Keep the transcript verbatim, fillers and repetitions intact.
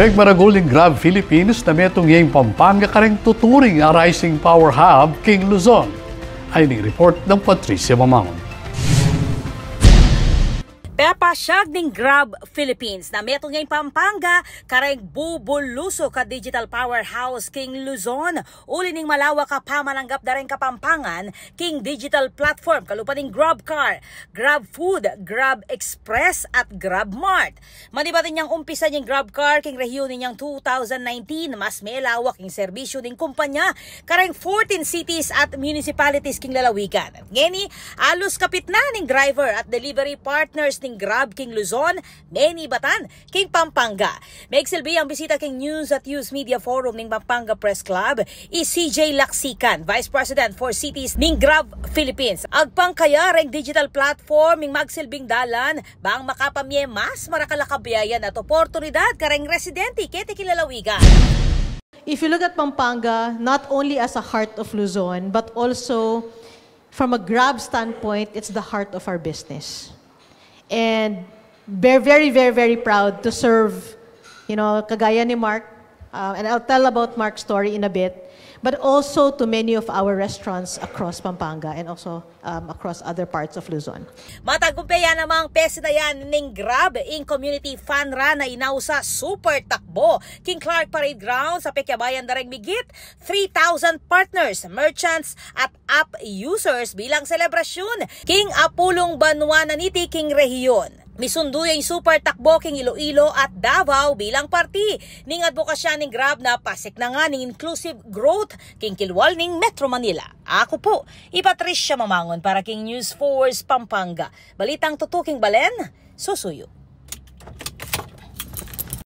Pigmaragul ning Grab Philippines na metung ya ing Pampanga kareng tuturing a rising power hub king Luzon. Ayni ing report nang Patricia Mamangon. Pepasyag ning Grab Philippines na metung ya ing Pampanga kareng bubulusuk a digital powerhouse king Luzon. Uli ning malawak a pamananggap da reng Kapampangan king digital platform kalupa ning GrabCar, GrabFood, GrabExpress at GrabMart. Manibat inyang umpisan ing GrabCar king rehiyon inyang two thousand nineteen, mas melawak ing serbisyu ning kumpanya kareng fourteen cities at municipalities king lalawigan. Ngeni, alus kapitnan ing driver at delivery partners ning Grab king Luzon, menibatan king Pampanga. Megsilbi yang bisita king News at Use Media Forum ning Pampanga Press Club i C J Laksikan, Vice President for Cities ning Grab Philippines. Agpang kaya reng digital platform ing magsilbing dalan bang makapamie mas marakal a kabiayan at oportunidad kareng residente keti king lalawigan. If you look at Pampanga, not only as a heart of Luzon, but also from a Grab standpoint, it's the heart of our business. And we're very, very, very proud to serve, you know, kagaya ni Mark, uh, and I'll tell about Mark's story in a bit, but also to many of our restaurants across Pampanga and also um, across other parts of Luzon. Matagumpe ya namang pesinayan ning Grab ing community fun run a inausa Super Takbo king Clark Parade Grounds a pekyabayan da reng migit three thousand partners, merchants at app users bilang selebrasyun king apulung banwa na niti king rehiyon. Misundu ya ing Super Takbo king Iloilo at Davao bilang parti ning adbokasya ning Grab na pasiknangan ing inclusive growth king kilwal ning Metro Manila. Aku pu i Patricia Mamangon para king News Force Pampanga. Balitang tutuking balen, susuyu.